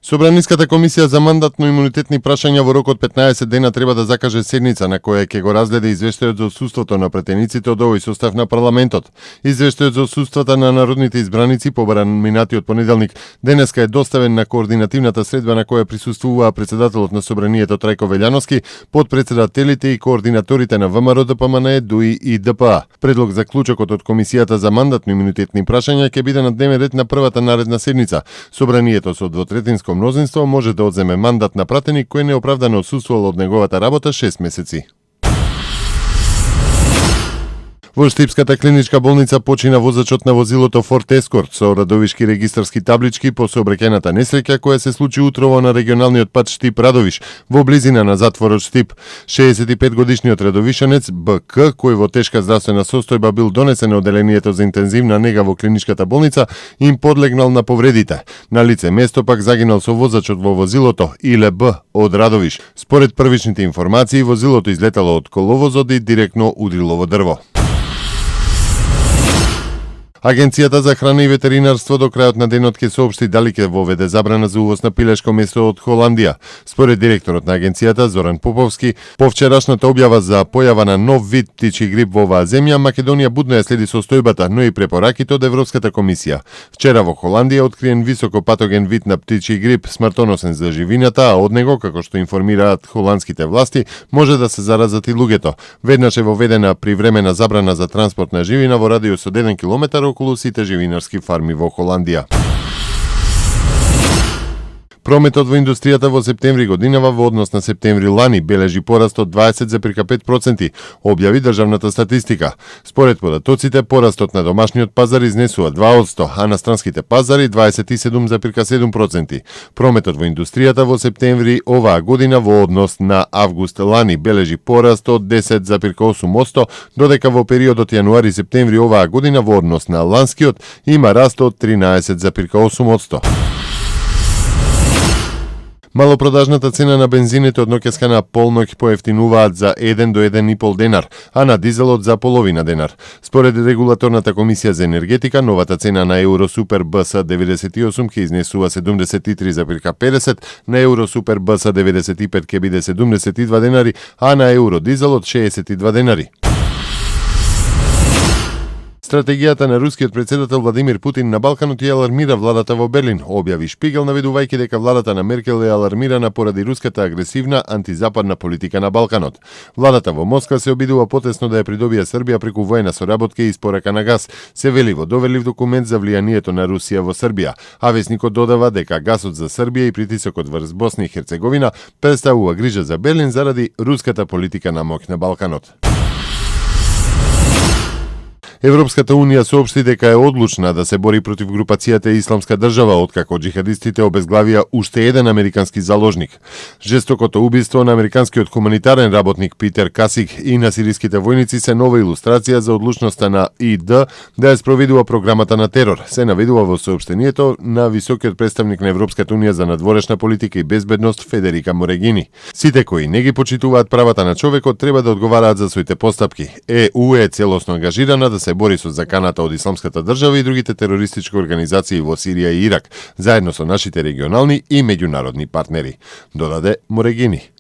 Собраниската комисија за мандатно-имунитетни прашања во рок од 15 дена треба да закаже седница на која ќе го разгледа извештајот за отсуството на претениците од овој состав на парламентот. Извештајот за отсуствата на народните избраници побаран минатиот понеделник денеска е доставен на координативната средба на која присуствуваа председателот на Собранието Трајко Велјановски, подпредседателите и координаторите на ВМРО, ДПМНЕ, ДУИ и ДПА. Предлог за клучокот од комисијата за мандатно-имунитетни прашања ќе биде на дневен ред на првата наредна седница. Собранието со двотретинско мнозинство може да одземе мандат на пратеник кој неоправдано отсуствувал од неговата работа 6 месеци. Во Штипската клиничка болница почина возачот на возилото Форд Ескорт со радовишки регистарски таблички по сообраќајната несреќа која се случи утрово на регионалниот пат Штип-Радовиш во близина на затворот Штип. 65-годишниот радовишанец БК, кој во тешка здравствена состојба бил донесен на оделението за интензивна нега во клиничката болница, им подлегнал на повредите. На лице место пак загинал со возачот во возилото ИЛБ од Радовиш. Според првичните информации, возилото излетало од коловозот и директно удрило во дрво. Агенцијата за храна и ветеринарство до крајот на денот ќе соопшти дали ќе воведе забрана за увоз на пилешко месо од Холандија. Според директорот на агенцијата Зоран Поповски, по вчерашната објава за појава на нов вид птичи грип во оваа земја, Македонија будно ја следи состојбата, но и препораките од Европската комисија. Вчера во Холандија откриен високо патоген вид на птичи грип, смртоносен за живината, а од него, како што информираат холандските власти, може да се заразат и луѓето. Веднаш е воведена привремена забрана за транспорт на живина во радиус од 1 километар околу сите живинарски фарми во Холандија. Прометот во индустријата во септември годинава во однос на септември лани бележи пораст од 20,5%, објави државната статистика. Според податоците, порастот на домашниот пазар изнесува 2%, а на странските пазари 27,7%. Прометот во индустријата во септември оваа година во однос на август лани бележи пораст од 10,8%, додека во периодот јануари-септември оваа година во однос на ланскиот има раст од 13,8%. Малопродажната цена на бензините од ноќеска на полноќ поевтинуваат за 1 до 1,5 денар, а на дизелот за половина денар. Според регулаторната комисија за енергетика, новата цена на Евросупер БС 98 ќе изнесува 73,50, на Евросупер БС 95 ќе биде 72 денари, а на Евродизелот 62 денари. Стратегијата на рускиот председател Владимир Путин на Балканот ја алармира владата во Берлин, објави Шпигел наведувајќи дека владата на Меркел е алармирана поради руската агресивна антизападна политика на Балканот. Владата во Москва се обидува потесно да ја придобие Србија преку воена соработка и испорака на газ, се вели во доверлив документ за влијанието на Русија во Србија, а весникот додава дека гасот за Србија и притисокот врз Босна и Херцеговина представува грижа за Берлин заради руската политика на моќ на Балканот. Европската Унија соопшти дека е одлучна да се бори против групацијата Исламска држава, откако џихадистите обезглавија уште еден американски заложник. Жестокото убиство на американскиот хуманитарен работник Питер Касик и на сириските војници се нова илустрација за одлучноста на ИД да ја спроведува програмата на терор, се наведува во соопштението на високиот представник на Европската Унија за надворешна политика и безбедност Федерика Морегини. Сите кои не ги почитуваат правата на човекот треба да одговараат за своите постапки. ЕУ е целосно ангажирана да се бори со заканата од Исламската држава и другите терористички организации во Сирија и Ирак, заедно со нашите регионални и меѓународни партнери, додаде Морегини.